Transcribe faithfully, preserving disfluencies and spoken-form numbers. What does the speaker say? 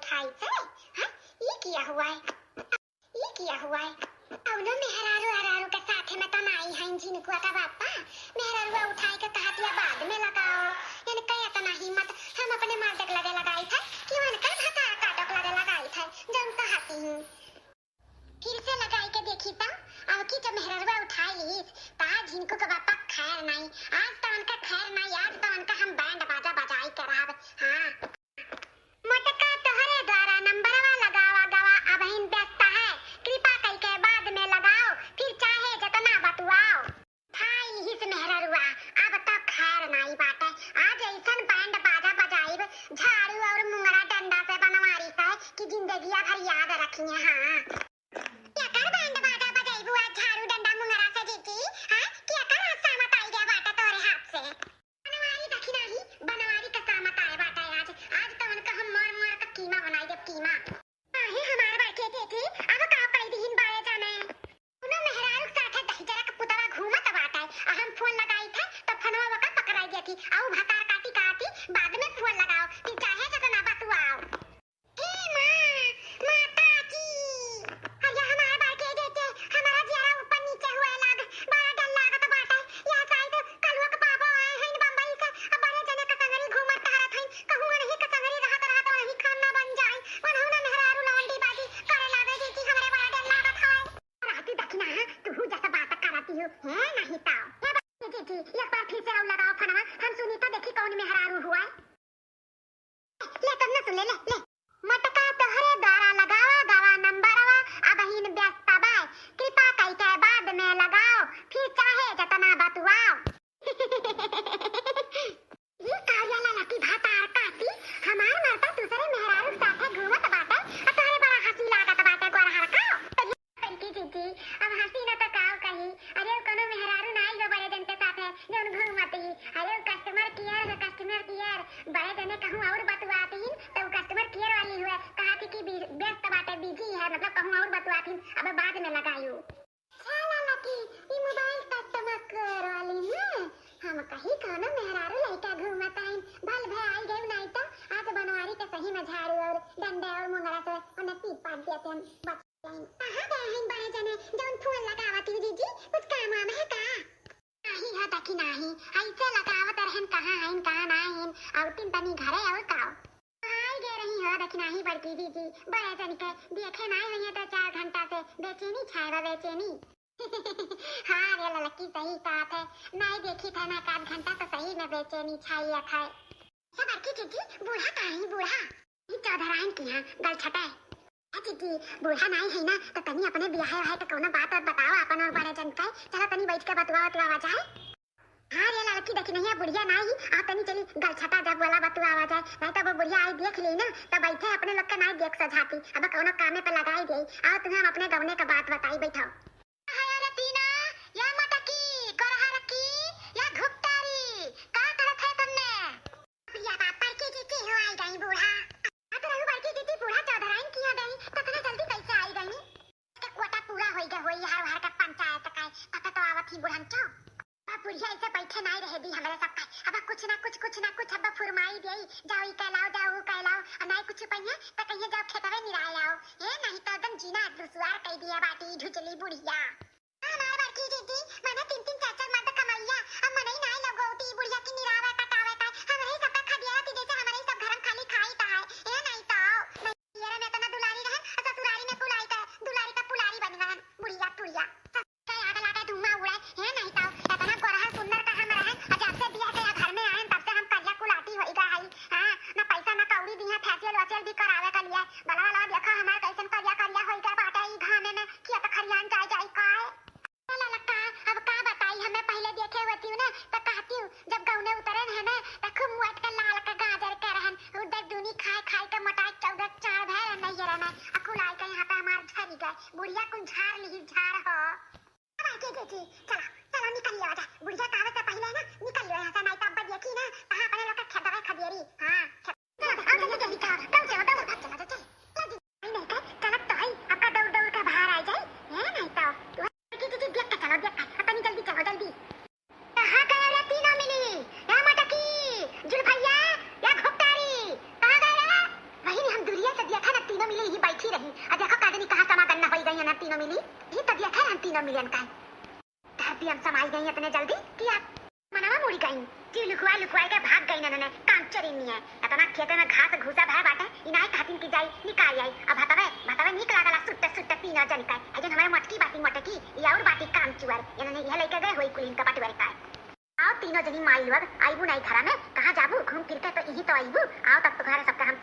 उठाई से, हाँ? ई किया हुआ है? ई किया हुआ है? कौनो मेहरारू हरारू के साथे में तो नाई हइन झिनकुआ का बापा। मेहरारुआ उठाई के कहतिया बाद में लगाओ। इनका इतना हिम्मत, हम अपने मर्द के लगे लगाई थे कि उनका भतार काटो के लगे लगाई थे, जौन कहती हूँ। फिर से लगाई के देखी त, अब की जब मेहररुआ उठाई लीस, त आज झिनकू के बापा खैर नाई, आज त उनका खैर नाई, आज त उनका हम बैंड बाजा बजाई के रहब। हाँ। मोटका तोहरे द्वारा नंबरवा लगावा गवा, अबहिन व्यस्त है, कृपा कई के बाद में लगाओ, फिर चाहे जतना बतुआओ। थाई लिहिस मेहररुआ, अब त खैर नाई बाटे। आज ऐसन बैंड बाजा बजाइब, झाड़ू और मुंगरा डंडा से बनवारी से कि जिंदगिया भर याद रखिए। हाँ, केकर बैंड बाजा बजाइबू आज झाड़ू डंडा मुंगरा से जीजी? हाँ, केकर आज सामत आई गया बाटे तोरे हाथ से? बनवारी देखी नाही, बनवारी का सामत आए बाटे आज। आज तो उनका हम मार मार का कीमा बनाई देब, कीमा। काहे हमार बड़के जीजी, अब का कई दिहिन बाड़े जाने? उनो मेहरारू के साथे दहिजरा के पुतवा घूमत बाटे। आ हम फोन लगाई थे, त फोनवा ओका पकड़ाई देती। आऊ भतार काटी काटी, बाद में फोन लगाओ, फिर चाहे जतना बतुआओ। हे माँ, माता की। अरे हमार बड़के जीजी, हमारा जियरा ऊपर नीचे हुए लाग, बड़ा डर लागत बाटे। यह शायद कलुआ के बाबा आए हैं बम्बई से, अब बड़े जने कसंगरी घूमत टहरत हैं। कहूँ उनही कसंगरी रहत रहत उनही खाना बन जाए। उनहु ना मेहरारू लौंडी बाजी करे लागे जीजी, हमरे बड़ा डर लागत है। रहती दखिना, तू जैसे बात करती हो, है नहीं तो। ये बात जीजी, एक बार फिर से और लगाओ फोनवा, हम सुनी तो देखी कौन मेहरारू हुआ है। ले तब ना सुन ले, ले, ले। मटका तोहरे द्वारा लगावा गवा नंबरवा, अबहिन व्यस्त बाय, कृपा कई के बाद में लगाओ, फिर चाहे जतना बतुआओ। ई कारिया लाला की भातार काटी, हमार मर्दा दूसरे मेहरारू साथे घूमत बाटे, आ तोहरे बड़ा हंसी लागत बाटे, गोरहर का। बड़की जीजी, अब हंसी न त काव कही। अरे, उ कोनो मेहरारू ना आई हो बड़े जन के साथे, जौन घूमत ही। अरे, उ customer care है, customer care। बड़े जने कहूँ और बतुआत ही, त उ customer care वाली हुए, कहा थी कि बी-, व्यस्त बाटे, busy है, मतलब कहूँ और बतुआत ही, अब बाद में लगायू। अच्छा लाला की, ई mobile customer care वाली ना, हम कही कोनो मेहरारू लइका घूमत आइन, भल भय आई गई नाई त आज बनवारी के सही में झाड़ू और डंडे और मुंगरा से उन्हें पीट पाट दिया थे हम। बच कहाँ गए हैं बड़े जने, जौन फोन लगावत ही जीजी, कुछ काम वाम है का? नाही है दखी नाही, ऐसे लगावत रहन कहाँ हैं, कहाँ ना हैं, औतिन तनी घरे और काओ। आई गए रही हो दखी नाही बड़की जीजी, बड़े जन के देखे नाही हुई है तो चार घंटा से बेचैनी छाए बा, बेचैनी। हाँ रे ललकी, सही कहत है, नाही देखी था ना एक आध घंटा तो सही में बेचैनी छाई है। अच्छा बड़की जीजी, बूढ़ा कहाँ है, बूढ़ा? ई चौधराइन की यहाँ गलछटा है। ए जीजी, बूढ़ा नाई है ना, तो तनी अपने बियाहे वाहे के कौनो बात वात बताओ अपन और बड़े जन के। चलो तनी बैठ के बतुआ वतुआ जाए। हाँ रे लड़की, देखी नहीं है, बुढ़िया नाई, आ तनी चली गलछटा जब वाला बतुआ जाए, नहीं तो वो बुढ़िया आई देख ली ना, तो बैठे अपने लोग के नाई देख सजाती, अब कौनो कामे पे लगाई दे। आओ तुम्हें हम अपने गवने का बात बताई, बैठाओ। हाय रे तीना, या मटकी, गोरहर की, या घुपटारी, का करत है तुमने? या बाप पर की जीती हो आई गई बूढ़ा। अब रहू बड़की जीती बूढ़ा चौधराइन किहाँ गई, तो इतना जल्दी कैसे आई गई? के कोटा पूरा होई गए होई, हर हर का पंचायत का, तब तो आवत ही बुढ़न चौ। अब बुढ़िया ऐसे बैठे नाई रहे दी हमरे सब का। अब कुछ ना कुछ, कुछ ना कुछ अब फुरमाई देई, जाओ ई कहलाओ, जाओ ऊ कहलाओ, और नाई कुछ पहिए तो कहिए जाओ खेतवे निराए आओ। ए, नहीं तो एकदम जीना दुसवार कई दिया बाटी ढुचली बुढ़िया। हमार बड़की दीदी, मने तीन तीन चार चार मर्द कमैया, अब मनई नाई लगौती, बुढ़िया की निरावे कटावे का, हमरे ही सबका खदिया थी, जैसे हमरे ही सब घरम खाली खाई ता है। ए नाई तो, नैहरे में इतना दुलारी रहन, और ससुरारी में कुलाई का, दुलारी का पुलारी बन गहन, बुढ़िया टुढ़िया। ससुर के आग लागे धुआं उड़े, ए नाई तो, इतना गोरहर सुंदर का हम रहन, और जब से बियाह के घर में आए, तब से हम करिया कुलाटी होई गए हई। हाँ, ना पैसा ना कौड़ी दी है, facial वेशियल भी करावे के लिए। बलवा लवा देखा हमार कैसन करिया करिया होई गए बाटे ई घामे में, कि अब खरियान जाए जाए का है। ललका, अब का बताई, हमें पहिले देखे होती ना, त कहती हूँ, जब गौने उतरे रहे ना, त खूब मोट के लाल के गाजर के रहन, उधर दूनी खाए खाए के मोटाए चौदह चार भय रहन, नहीं रहन, अकुलाई के यहाँ पे हमार झरी गए, बुढ़िया कुल झाड़ ली, झाड़ हो। अब आके देखी, चला, चला निकल लिया जाए, बुढ़िया का आवे से पहिले ना, निकल लिया यहाँ से, नहीं तो अब देखी ना, कहाँ अपने लोग के खेतवे खदेरी, हाँ, खेत-, चला, आओ जल्दी जल्दी, चला, दौड़ चला, दौड़, भाग चला, चल, चल, जल्दी। नहीं, नहीं, चलत तो है, आपका दौड़ दौड़ के बाहर आ जाए, है नहीं तो। तू की चीज़ देख के चलो, देख के, अब तनी जल्दी चलो, जल्दी। कहाँ गए रे तीनों मिली? या मटकी, जुल्फैया, या घुपटारी, कहाँ गए रे? वही हम दुरिया से दिया मिलियन का। धरती हम समाई गई इतने जल्दी कि आप मनवा मुड़ी गई। जी लुकवाए लुकवाए के भाग गई ननने, काम चोरी नहीं है। इतना खेते में घास घूसा भय बाटे, इनाई कहतीन कि जाई, निकाल आई। अब भतवे, भतवे नीक लागला, सुट्ट, सुट्ट तीनों जन का। अजन हमारे मटकी बाटी मटकी, ये और बाटी काम चुअर। इन्होंने यह लेके गए होई कुलीन का बटवर का। आओ तीनों जनी माई लोग, आईबू नाई घरा में, कहाँ जाबू? घूम फिर के तो यही तो आईबू। आओ तब तुम्हारे सबका हम